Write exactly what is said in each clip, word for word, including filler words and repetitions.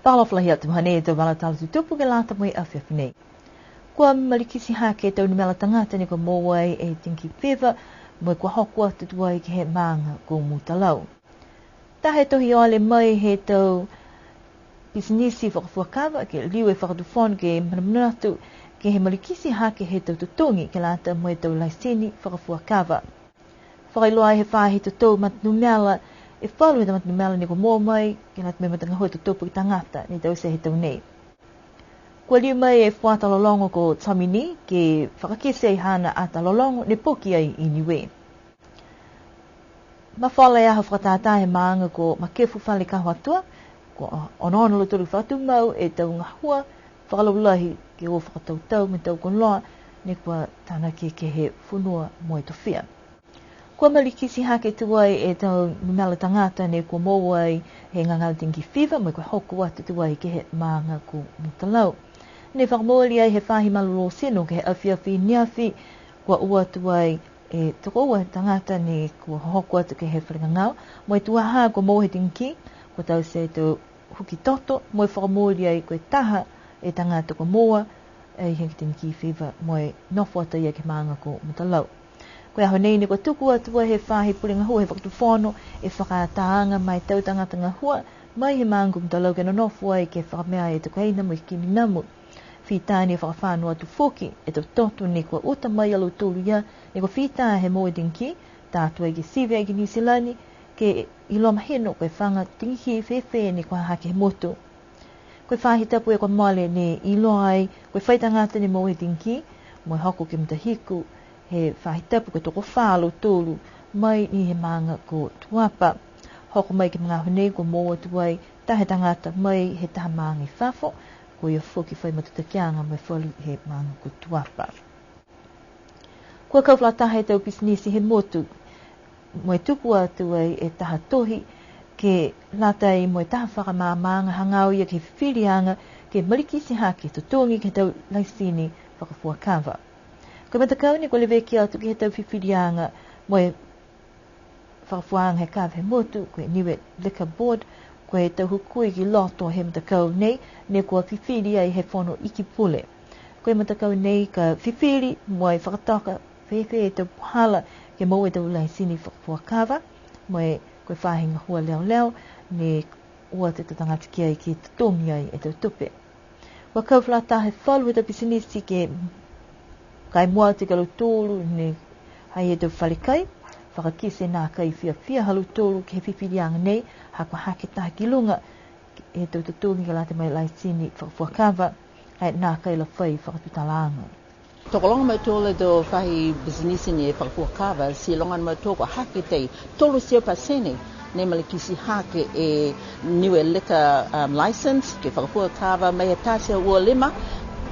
Fakaalofa lahi atu, hanei e tau vala tala tutupu ke lata mo e afiafi nei. Kua malikiti hake e tau numela tagata ne kua moua ai e dengue fever, mo e kua hoko atu tuai ke he maaga ko Mutalau. Taha e tohi ole mai he tau pisinisi fakafua kava ke liu e Fakatufono ke manamanatu ke he malikiti hake he tau totogi ke lata mo e tau laisini fakafua kava. Fakailoa ai he faahi totou matanumela, e falu he tau matanumela ne kua moua mai ke lata mo e matagahua tutupu ke he tagata ne taute he tau nei. Kua liu mai e fuata lologo ko Tommy Nee ke fakakite ai haana ata lologo ne poki ai i Niue. Mafola e aho fakatātā he maaga ko Makefu Fale Kahoatua, kua onoono a lautolu ke fakatumau e tau gahua fakalaulahi ke o fakatautau mo e tau koloa ne kua tanaki ke he fonua mo e tofia. Kua malikiti hake tuai e tau numela tagata ne kua moua ai he gagao dengue fever, mo e kua hoko atu tuai ke he maaga ko Mutalau. Ne fakamooli ai he faahi malolō tino ke he afiafi neafi, kua o atu ai e tokoua tagata ne kua hohoko atu ke he fale gagao, mo e tuaha kua moua he dengue, kua taute e tau huki toto, mo e fakamooli ai ko e taha e tagata kua moua ai he dengue fever, mo e nofo atu a ia ke he maaga ko Mutalau. Ko e aho nei ne kua tuku atu ai he faahi pule gahua he Fakatufono e fakaataaga ma e tau tagata gahua mai he maaga ko Mutalau ke nonofo ai ke fakamea e tau kaina mo e kimi namu. Fita ne fakafano atu foki e tau toto ne kua uta mai a lautolu ia ne kua fita he moua e dengue, ta atu ai ke sivi ai ki Niu Silani, ke iloa mahino ko e faga dengue fēfē ne kua hake he motu. Ko e faahi tapu kua mole ne iloa ai ko e fai tagata ne moua e dengue, mo e hoko ke matahiku he faahi tapu kua tokofā a lautolu mai ni he maaga ko Tuapa. Hoko mai ke he magaaho nei kua moua atu ai taha e tagata mai he taha maaga i fafo, ko ia foki fai matutakiaga mo e falu he maaga ko Tuapa. Kua kau fakalataha e tau pisinisi he motu, mo e tuku atu ai e taha tohi ke lata mo e taha fakamaamaaga hagaao ia ke he fifiliaga ke malikiti hake totogi ke he tau laisini fakafua kava. Ko e matakau nei kua leveki atu ke he tau fifiliaga mo e fakafuaaga he kava he motu, ko e Niue Liquor Board, ko e tau hukui ki loto he matakau nei, ne kua fifili ai he Fono Iki Pule. Ko e matakau nei ka fifili mo e fakatoka fēfē e tau puhala ke moua e tau laisini fakafua kava, mo e ko e faahi gahua leoleo, ne o atu e tau tagata ki ai ke totogi ai e tau tupe. Kua kau fakalataha e falu he tau pisinisi ke kai mua atu ki a lautolu ne ha i ai e tau fale kai, fakakite nākai fiafia ha lautolu ke he fifiliaga nei, ha kua hake taha ki luga e tau totogi ke lata mo e laisini fakafua kava, ha nākai la fai fakatutalaaga. Tokologa mautolu e tau faahi pisinisi ne fakafua kava, ti loga mautolu kua hake tei tolu e teau pasene ne malikiti hake e Niue Liquor, um, license ke fakafua kava mai he taha e teau ua lima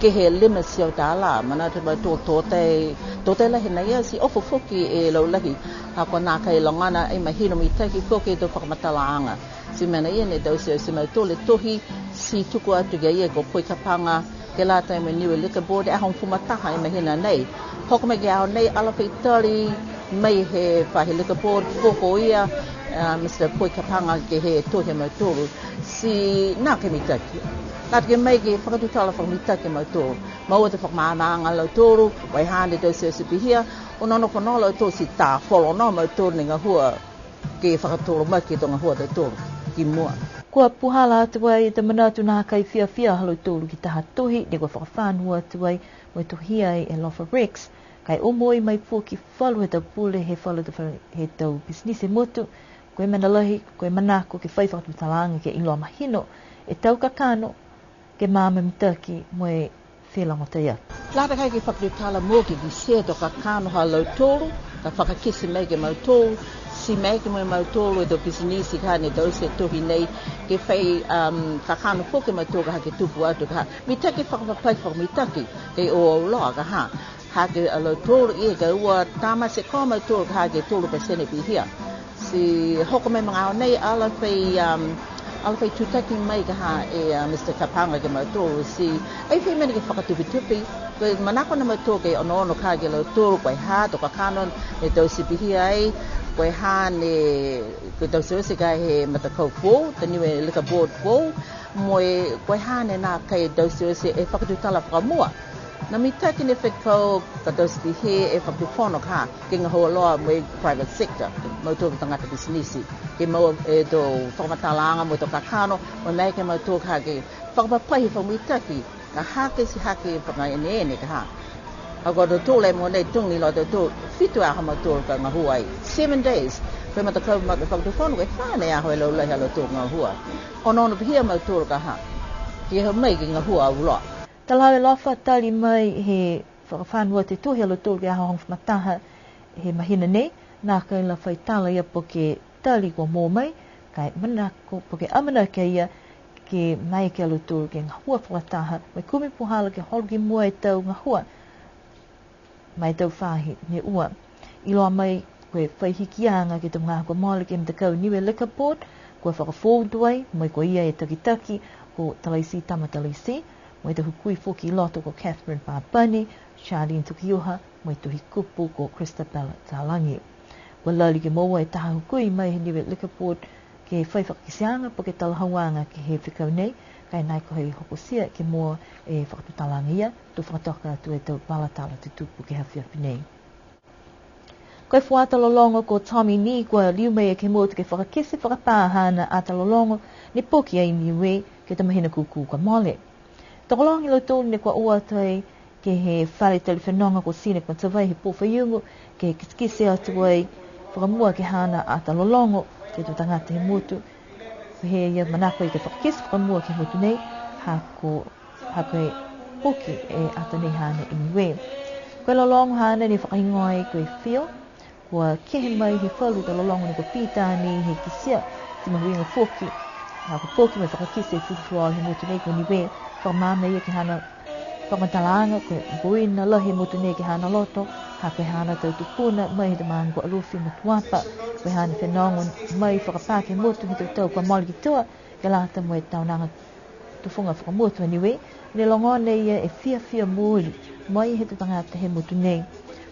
ke he lima e teau tālā. Manatu mautolu to tei, to tei lahi nei ia, ti ofo foki e laulahi, ha kua nākai logona e mahino mitaki foki e tau fakamatalaaga. Ti mena ia ne taute e mautolu e tohi, ti tuku atu ki a ia ko Poi Kapaga, ke lata mo e Niue Liquor Board, e aho hogofulu ma taha e mahina nei. Hoko mai ke he aho nei, ala fai tali mai he faahi Liquor Board, ko ia, a, Mister Poi Kapaga ke he tohi ha mautolu. Ti nākai mitaki. Nākai mai ke fakatutala fakamitaki a mautolu. Moua e fakamaamaaga a lautolu, ko e ha ne taute pihia, onoono noa a lautolu ti tā folo noa a mautolu ne gahua ke fakatolomaki e tau gahua ha tautolu ki mua. Kua puhala atu ai e tau manatu nākai fiafia ha lautolu ke he taha tohi, ne kua fakafano atu ai mo e tohia ai e Alofa Rex. Ka e omoi mai foki falu he tau pule he falu he tau pisinisi he motu, ko e mena lahi, ko e manako ke fai fakatutalaaga ke iloa mahino e tau kakano, ke maama mitaki mo e felagotaia. Lata ke fakatutala mo e kitia e tau kakano ha lautolu, ka fakakite mai ke he mautolu, ti maeke mo e mautolu e tau pisinisi ka ne taute e tohi nei, ke fai, um, kakano foki a mautolu ka ha ke tupu atu ka ha. Mitaki fakapapai fakamitaki, ke o auloa ka ha. Ha ke a lautolu ia ka ua tamate ko mautolu ka ha ke tolu pasene pihia. Ti hoko mai magaaho nei, ala fai, um, ala fai tutaki mai ka ha e, uh, Mister Kapaga ke he mautolu. Ti ai fai mena ke fakatupitupi, ko e manako a mautolu ke onoono ka ha ke he lautolu, ko e ha e tau kakano ne taute pihia ai, ko e ha ne, ko e taute ka he matakau foou, the Niue Liquor Board foou, Mo e ko e hane nākai taute e fakatutala fakamua. Nā mitaki ne fekau ka taute pihia e fakatufono ka ke gahua loa mo e private sector, mautolu ko e tagata pisinisi. Ke mau e tau fakamatalaaga mo e tau kakano, mo e maeke a mautolu ka ke fakapapahi fakamitaki, ka hake ti hake fakaeneene ka ha. A ko tautolu e mogonei tuga ni loa tautolu, fitu e aho mautolu ka gahua ai. Seven days. Ko e matakau ma fakatufono, ko e fā e aho e laulahi a lautolu gahua. Onoono pihia mautolu ka ha. Ke ha mai ke gahua auloa. Talahau e Lofa tali mai he fakafano atu e tohi a lautolu ke he aho hogofulu ma taha he mahina nei, nākai la fai tala ia po ke tali kua moua mai, ka e manako, po ke amanaki a ia ke maeke a lautolu ke gahua fakataha, mo e kumi puhala ke holo ki mua e tau gahua ma e tau faahi ne ua. Iloa mai ko e fai hikiaga ke he tau magaaho kua mole ke he matakau Niue Liquor Board, kua fakafoou tuai, mo e ko ia e takitaki ko Talaititama Talaiti, mo e tau hukui foki i loto ko Catherine Papani, Charlene Tukiuha, mo e tohikupu ko Christabella Talagi. Kua lali ke moua e taha hukui mai he Niue Liquor Board ke fai fakakiteaga po ke talahauaga ke he fekau nei, ka e nākai hokotia ke moua e fakatutalaaga ia, to fakatoka atu e tau vala tala tutupu ke he afiafi nei. Ko e fuata lologo ko Tommy Nee kua liu mai ke he motu ke fakakite fakapā haana ata lologo ne poki ai i Niue ke he tau mahina kūkū kua mole. Tokologa e lautolu ne kua o atu ai ke he fale tali fenoga ko Scenic Matavai he pō Faiumu, ke kitekite atu ai fakamua ke he haana ata lologo ke he tau tagata he motu. Pehē a ia manako ke fakakite fakamua ke he motu nei, ha ko, ha ko e poki e ata nei haana i Niue. Ko e lologo haana ne fakahigoa ai ko e Feel, kua kehe mai he falu tau lologo ne kua pita ni he kitia ti mahuiga foki. Ha kua poki mo e fakakite e fulufuluola he motu nei ko Niue, fakamaama ia ke he haana fakamatalaaga, ko e boina lahi he motu nei ke he haana loto, ha ko e haana tau tupuna mai he tau maaga ko Alofi mo Tuapa, ko e haana fenoga mai fakapā ke he motu he tau tau kua mole ki tua, ke lata mo e taonaga tufuga fakamotu a Niue, ne logona e ia e fiafia mooli mai he tau tagata he motu nei.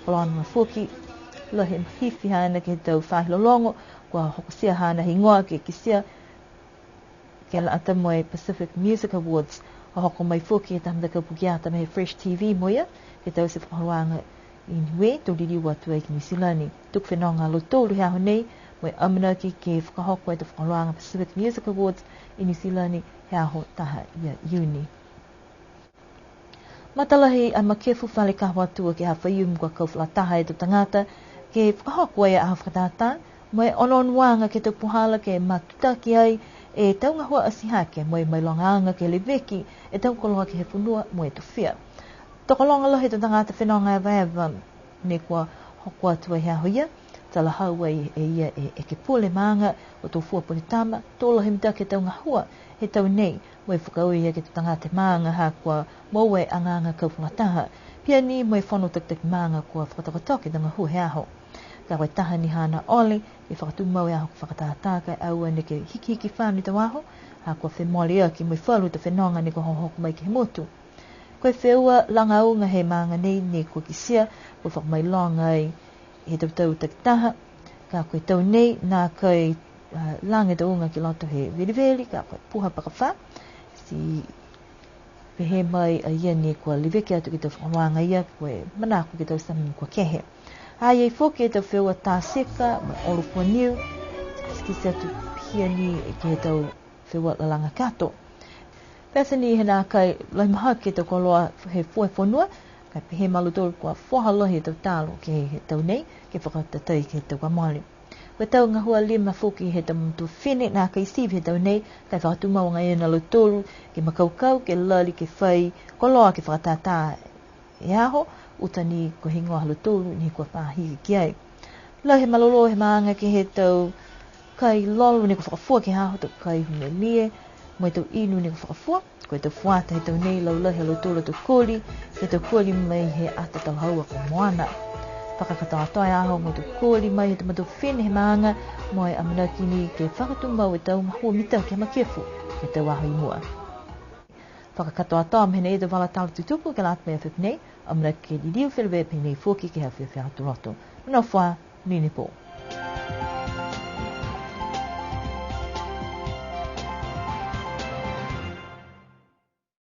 Ko e logona foki, lahi e mahifi haana ke he tau faahi lologo, kua hokotia haana higoa ke kitia, ke lata mo e Pacific Music Awards, hohoko mai foki e taha matakau pukeata mai he Fresh T V mo ia, ke taute e fakaholoaga i Niue, to liliu atu ai ki Niu Silani. Tuku fenoga a lautolu he aho nei, mo e amanaki ke fakahoko e tau fakaholoaga Pacific Music Awards i Niu Silani he aho taha ia Iuni. Matalahi a Makefu Fale Kaho Atua ke he Aho Faiumu kua kau fakalataha e tau tagata, ke fakahoko ai e aho fakatātā, mo e onoonoaga ke he tau puhala ke matutaki ai e tau gahua atihake, mo e mailogaaga ke leveki e tau koloa ke he fonua mo e tofia. Tokologa lahi e tau tagata fenoga evaeva ne kua hoko atu ai he aho ia, talahau ai e ia e ekepule maaga ko Tofua Poletama, to lahi mitaki e tau gahua he tau nei, mo e fakaaue ia ke he tau tagata maaga ha kua moua e agaaga kau fakalataha. Pihia ni mo e fono takitaki maaga kua fakatokatoka e tau gahua he aho. Ka ko e taha ni haana ole, ke fakatumau e aho fakatātā ka e aua neke hikihiki fano e tau aho, ha kua femooli aki mo e falu tau fenoga ne kua hohoko mai ke he motu. Ko e feua lagauga he maaga nei ne kua kitia, kua fakamailoga ai he tau tau takitaha, ka ko e tau nei, nākai, a, laga e tau uga ki loto he veliveli, ka ko e puha pakafā, ti pehē mai a ia ne kua leveki atu ke he tau fakaholoaga ia, ko e manako ke he tau tama ne kua kehe. Ha i ai foki e tau feua tā tika, mo e olo fua niu, ti kitia atu pihia ni ke he tau feua lalaga kato. Pete ni he nākai lahi mahaki e tau koloa he fua he fonua, ka e pehē mai a lautolu kua foha lahi e tau talo ke he tau nei, ke fakatatai ke he tau kua mole. Ko e tau gahua lima foki he tau matua fifine nākai sivi he tau nei, ka e fakatumau agaia ni a lautolu ke makaukau, ke lali, ke fai koloa, ke fakatātā e aho, uta ni ko e heigoa ha lautolu ne kua faahi ki ai. Lahi e malolō he maaga ke he tau kai lolo ne kua fakafua ke he aho, tau kai humelie, mo e tau inu ne kua fakafua. Ko e tau fuata he tau nei, laulahi ha lautolu a tau koli, he tau koli mai he ata talahaua ko Moana. Fakakatoatoa e aho mo e tau koli mai he tau matua fifine he maaga, mo e amanaki ni ke fakatumau e tau gahua mitaki ha Makefu ke he tau aho i mua. Fakakatoatoa mai nei e tau vala tala tutupu ke lata mo e afiafi nei, amanaki ke liliu feleveia pehē nei foki ke he afiafi Aho Tuloto. Nonofo ā, monuina e pō.